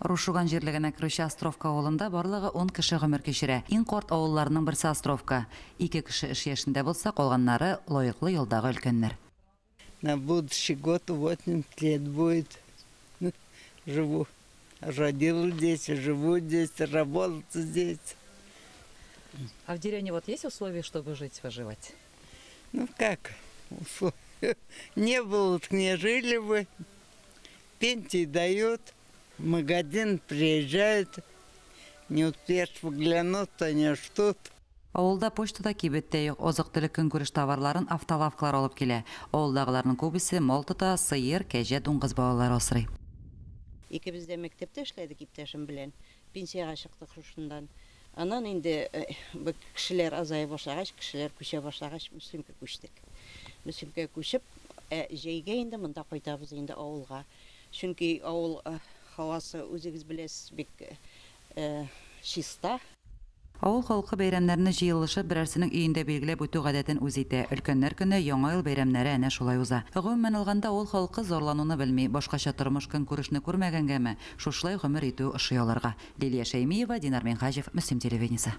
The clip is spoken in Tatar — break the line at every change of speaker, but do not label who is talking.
Рус Шуган җирлегенә керүче Островка авылында барлыгы 10 кеше гомер кичерә. Иң карт авылларның берсе Островка. Ике кеше эш яшендә булса, калганнары лаеклы ялдагы өлкәннәр.
На будущий год 80 лет будет. Живу. Родилась здесь, живу здесь, работаю здесь.
А в деревне вот есть условия, чтобы жить, выживать?
Ну как, не было, так не жили бы. Пенсии дают, в магазин приезжают. Не успеешь взглянуть, они ждут.
Авылда почта да, кибет тә юк. Азык-төлек, көнкүреш товарларын автолавкалар алып килә. Авылдагыларның күбесе мал тота, сыер, кәҗә, дуңгыз балалары асрый.
Икебез дә мәктәптә эшләдек иптәшем белән. Пенсиягә чыктык шушыннан. Аннан инде кешеләр азая башлагач, кешеләр күчә башлагач, Мөслимгә күчтек. Мөслимгә күчеп, җәйгә инде монда кайтабыз инде авылга. Чөнки авыл һавасы, үзегез беләсез, бик чиста.
Авыл халкы бәйрәмнәрне җыелышып, берәрсенең өендә билгеләп үтү гадәтен үз итә. Өлкәннәр көне, Яңа ел бәйрәмнәре әнә шулай уза. Гомумән алганда, авыл халкы зарлануны белми. Башкача тормыш-көнкүрешне күрмәгәнгәме, шушылай гомер итү ошый аларга. Лилия Шәймиева, Динар Минһаҗев, Мөслим телевидениесе.